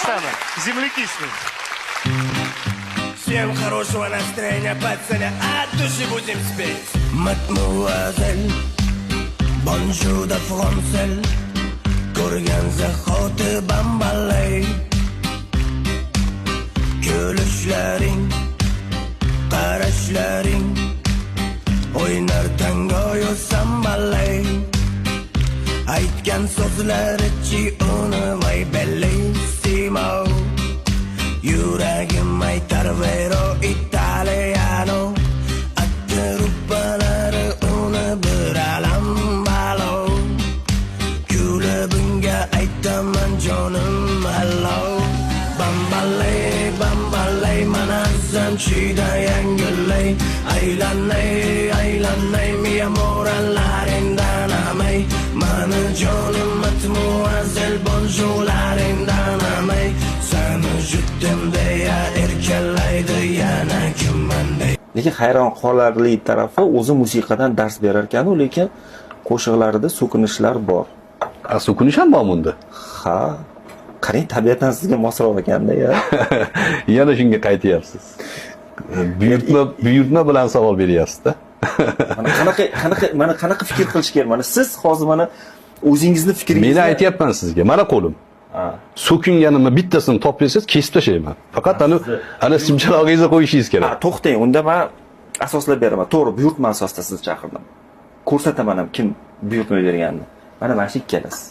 Казахстана. Земляки с ним. Всем хорошего настроения, пацаны, от души будем спеть. Mademoiselle, bonjour da Francel, ko'rgan zahoti bambalay. Kulishlaring, qarashlaring, o'ynar tangoyu sambalay. Aytgan so'zlari-chi uni, voy bellissimo. Yuragim aytar vero italiano. Atti rubbalari uni bir alam balo. Kulib unga aytaman: jonim, hello. Bambalay, bambalay, mana zanchida yangilay. Aylanay, aylanay, mi amore laringdan amay. Mani jonim, mademoiselle, bonjour laringdan amay. Sani jutdim deya erkalaydi yana kimmanday. Lekin hayron qolarli tarafi, o'zi musiqadan dars berar ekanu, lekin qo'shiqlarida so'kinishlar bor. A, so'kinish ham bormi unda? Ha, qarang, tabiatan sizga mosroq ekanda ya. Yana shunga qaytyapsiz. Buyurtma bilan savol beryapsiz-da. Mana qanaqa, mana qanaqa fikr qilish kerak? Mana siz hozir mana o'zingizni fikringizni Meni aytyapman sizga. Mana qo'lim. Ha. So'kinganimni bittasini topib bersangiz, kesib tashlayman. Faqat ana simchalog'ingizni qo'yishingiz kerak. Ha, to'xtang, unda man asoslab beraman. To'g'ri, buyurtma asosida sizni chaqirdim. Ko'rsataman ham kim buyurtma berganini. Mana shu ikkalasi.